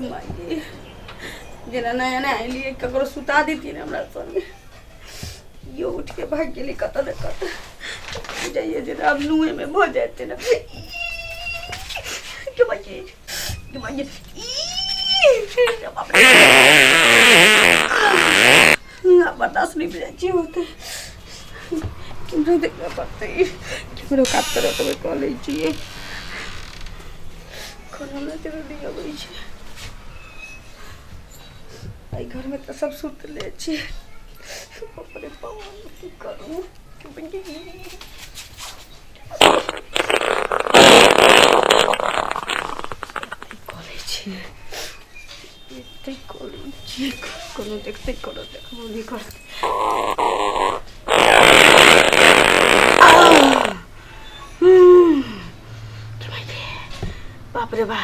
माय जेना नया नया एलियै ककरो सुता देतियै ने हमरा संगे। यो उठ के भागि गेलै कतऽ ने कतऽ जाइए जेना आब नुएमे भऽ जायत जेना। के माय के माय, ई बाप रे, बर्दाश्त नहि भऽ जाइ छै होतै। केम्हरो देखबे पड़तै, केम्हरो कात करऽ तबे कऽ लै छियै। खाना नहि जल्दी अबै छै। एहि घरमे तऽ सब सुतले छै। बाप रे बाप, की करू? कऽ लै छियै, एते कऽ लै छियै। कोनो देखतै, कोनो देखबो नहि करतै। बाप रे बा,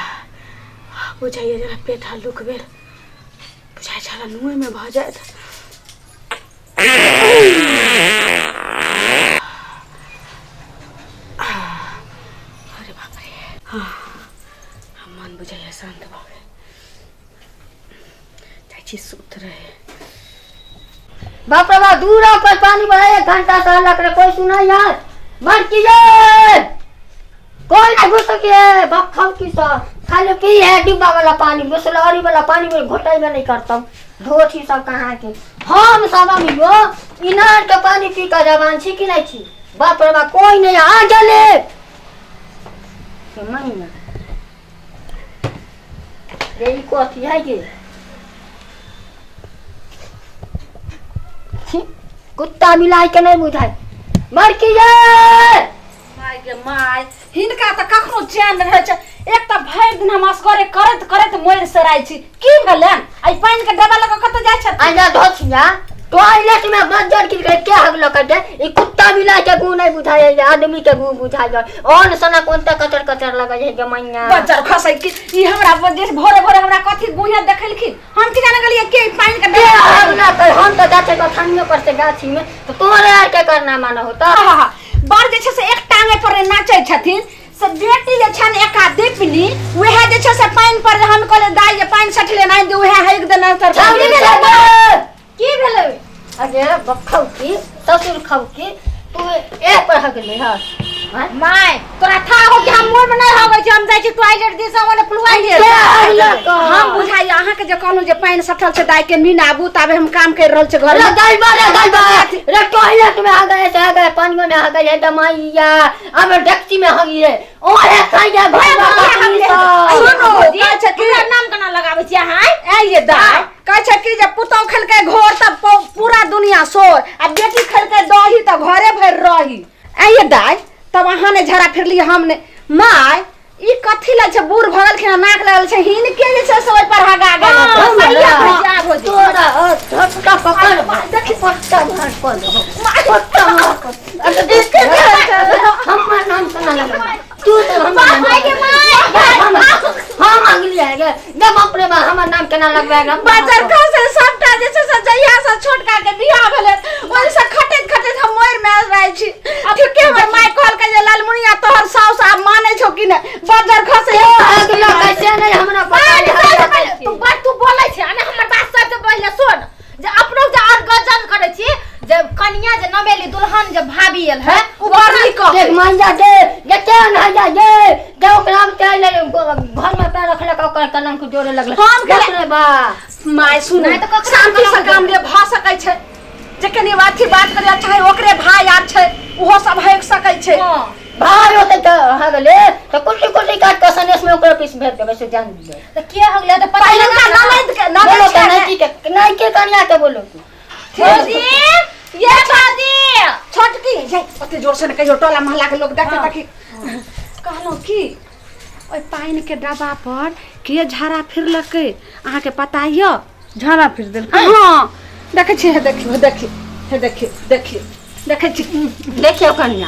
बुझाइए जेना पेट हल्लुक भेल। बुझाइ छल नुएमे भऽ जायत। अरे बाप रे, हाँ, मन बुझाइए शान्त भऽ गेल। जाइ छी सुत रहे। बाप रे बाप, दूर पर पानी भरा एक घंटा से हल्ला करे, कोई सुना यार मर कीजिए, कोई नहीं घुस सके। बाप खाओ की सा खाली पी है डिब्बा वाला पानी, बिसलरी वाला पानी में घोटाई में नहीं करता हूँ। धोती सब कहाँ के हम सब हम यो इनार के पानी पी के जवान छी कि नहीं छी। बाप रे बाप, कोई नहीं आ जले महीना रे। ई कथी है गे? छी, कुत्ता मिलाई के नहीं बुझाय मर की ये। माय गे माय, हिनका तऽ कखनो चैन नहि रहै छै। एक तऽ भरि दिन हम असगरे करैत करैत मरि सराइ छी। की भेलनि? एहि पानि के डब्बा लऽ कऽ कतऽ जाइ छथिन? आजा धोसिया, टॉयलेट में बज्जर गिर गए क्या हगलो कर दे। ई कुत्ता बिलाई के गु नहीं बुझाय है, आदमी के गु बुझाय है। ऑन सना कोन त कचर कचर लगे है जमैया बज्जर खसै की ई हमरा जे भोरे भोरे हमरा कथी गुहे देखलखिन, हम की जाने गेलियै के ई पानि के के डब्बा हगला कर। हम तो जाते बथानियों पर से गाछी में तो तोरे आर के करना माना होता। हा हा, बड़ जे छै से एक टांगे पर नाचै छथिन से बेटी जे छनि एका दीपनी, वएह जे छै से पानि पर हम कहलियै दाइ जे पानि सठले नहि दे, वएह हगि देने तर। छावनी में लगे। की भेलै? अरे बखौ की ससुर खौ की तू एक पर हगले हँ? माय तोरा था हो कि हम मोर में नहीं होवे छै, हम जाइ छी टॉयलेट दिस ओने फ्लुआइ के हगला कर? हम बुझाइए अहाँके जे कहलहुँ जे पानि सठल छै दाइ के नीन आबू, ताबे हम काम करि रहल छी घर रे में। दाई बा, रे दाई बा, रे टॉयलेट में आ गए से आ गए, पानी में आ गए दमाइया अब डेक्ची में हगी रे ओहे खाइया भाई सुनू, कहै छै कि हमरा नाम केना लगाबै छी अहाँ? ऐ ये दाइ, कहै छै कि जे पुतहु खेलकै घोर तऽ पूरा दुनिया शोर, आ बेटी खेलकै दही तऽ घरे भरि रही। ऐ ये दाइ, तब अहाँ ने झड़ा फिरली, हम ने। माय, ई कथी लग छै? बूढ़ भऽ गेलखिन आ नाक लगल छै हिनके जे छै से ओहि पर हगा गेल। सहिए भौजी, आ भौजी। तोरा झटका पकड़ देखी, पट्टा मार कर, पट्टा मार कर। अरे देख, हमर नाम सुना लगा तू तो हमर नाम हम हम अंगली है गे गे। बाप रे बा, हमर नाम केना लगबे? बाजार खसे सबटा जे छै से जहिया से छोटका के बियाह भेलै ओहि से खटैत खटैत हम मरि मारि रहै छी। ठीके हमर माय कहलकै जे लालमुनिया तोहर साउस आब मानै छौ कि नहि, बाजार खसे। अगला कैसे नहीं हमरा पता है। तू बड़ तू बोलै छै आ ने हमर बात सबसे पहिले सुन जे अपनो जे और गजन करै छी जे कनिया जे नमेली दुल्हन जे भाभी एल है उ बड़ नीक देख मांजा दे जे के नहा जा दे जे ओकरा हम चल घर में पैर रखलक ओकर कलंक जोड़े लगल। हम बाप रे बा। माय सुन, नहि तऽ ककरो शांति से कलंक काम ले भऽ सकै छै जे कनि अथी बात करै चाहे ओकरे भाय आर छै ओहो सब हेक सकै छै। हँ। भाय होते तऽ हगले तऽ कुट्टी कुट्टी काट कऽ सनेस में ओकरा पीस भेज देबै से जान लिअ। तऽ के हो गेलै तऽ पता पहिलुका लगा ना। ननैद के बोलो ननैद तऽ छै ने। नैकी के नैकी कनिया के बोलो तू। भौजी ये भौजी छोटकी ये ओते जोर से ने कहियो, टोला मोहल्ला के लोग देखे। तखी कहलहुँ की ओहि पानि के डब्बा पर के झाड़ा फिरलकै अहाँके पता यऽ? झाड़ा फिर देलकै? हँ, देखै छी, हे देखियौ, देखियौ, हे देखियौ, देखियौ, देखै छी। देखियौ कनिया,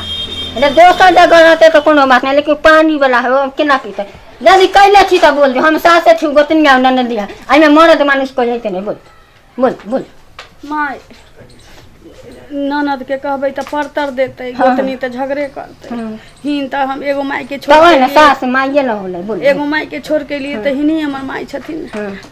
अरे दोसर जगह रहतै तऽ कोनो बात नहि, लेकिन पानी वाला है ओ केना पीतै? यदि कैले छी तऽ बोल दे, हम सासे छी गोतनिया ननदिया, एहिमे मरद मानुष कोइ हेतै नहि। बोल बोल बोल। माय ननद के कहबै तऽ परतर देतै, गोतनी तऽ झगड़े करतै। हिन तऽ हम एगो माय के छोड़ तब के ने लिए, सास माइये न होलै बोल। एगो माय के छोड़ के लिए तऽ हिनी हमर माय छथिन।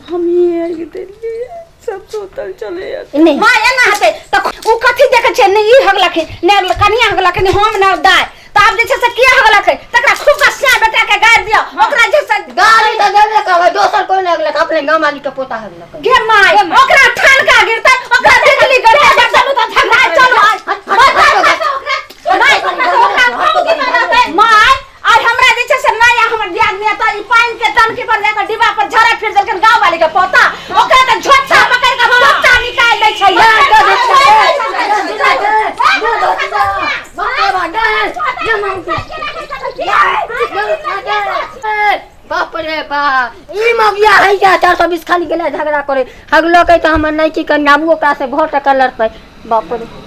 हम ही आगि देलियै, सब सुतल चले जात। नहीं। माँ एना हेतै तऽ उ कथी देखै छै? ने ई हगलखिन, ने कनिया हगलखिन, हम ने दाय। तऽ आब जे छै से किया हगलखिन? तकरा खूब कसिया बेटा के गारि दियौ ओकरा जे से। गाली तऽ देबे करबै, दोसर कोइ नहि हगलक, अपने गाम वाली के पोता हगलक। गे माय, ओकरा ठनका गिरतै, ओकरा बिजली गिरतै। चलू तऽ झगड़ा, चलू माय। आर हमरा जे छै से नहि हमर दियादनी एतऽ ई पानि के टंकी पर जाकऽ डिब्बा पर झड़ा फिर देलखिन गाँव वाली के पोता। ओकरा तऽ झोटा पकड़ि कऽ पोता निकालि दै छै। बाप रे बाप, ई मगिया है क्या? 420 खाली गेलै झगड़ा करे हगलकै तऽ हमर नैकी कन्या आबू ओकरा से 100 टका लड़तै। बाप रे।